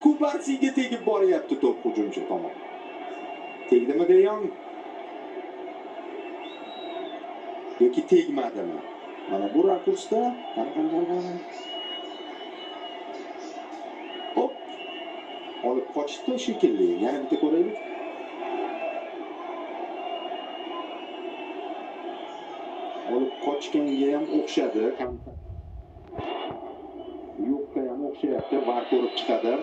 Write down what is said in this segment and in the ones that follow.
Kubarsiga tegib boryapti to'p hujumchi tomon. Tegdimi De Jong? Yoki tegmadimi? Mana bu rakursda qani, qani, qani, qani. Hop. Olib qochdi shekilli. Yana bitta ko'raylik. Olib qochganga ham o'xshadi. Yo'qqa ham o'xshayapti. VAR ko'rib chiqadi.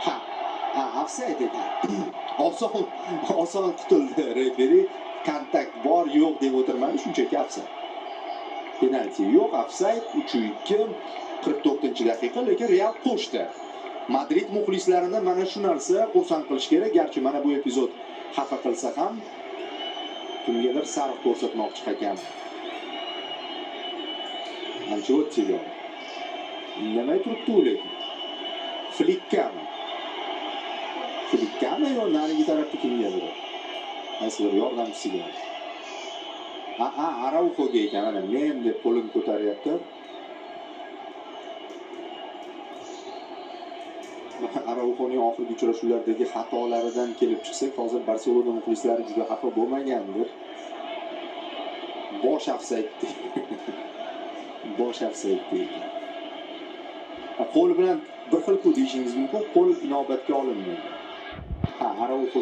Ha, ha, ofsayd ekan. Oson oson qutuldi referi. Kontakt bor, yo'q deb o'tirmadi, shunchaki ofsayd. Penalti yo'q, ofsayd 3-2, 44-daqiqa, lekin Real qo'shdi. Madrid muxlislarini mana shu narsa xursand qilish kerak, garchi mana bu epizod xafa qilsa ham kimgadir sariq ko'rsatmoqchi hakam. Ancelottiga. Indamay turibdi u lekin. Flikkami? Flikkami yo narigi tarafda kimgadir? Qaysidir yordamchisiga. Ha, ha, Araujoga ekan, mana men deb qo'lini ko'taryapti. Araujoning oxirgi uchrashuvlardagi xatolaridan kelib chiqsak, hozir Barselona muxlislari juda xafa bo'lmagandir. Bosh ofsayd. Bosh ofsayd ekan. Qo'l bilan bir xil-ku deyishingiz mumkin, qo'l inobatga olinmaydi. Ha, Araujo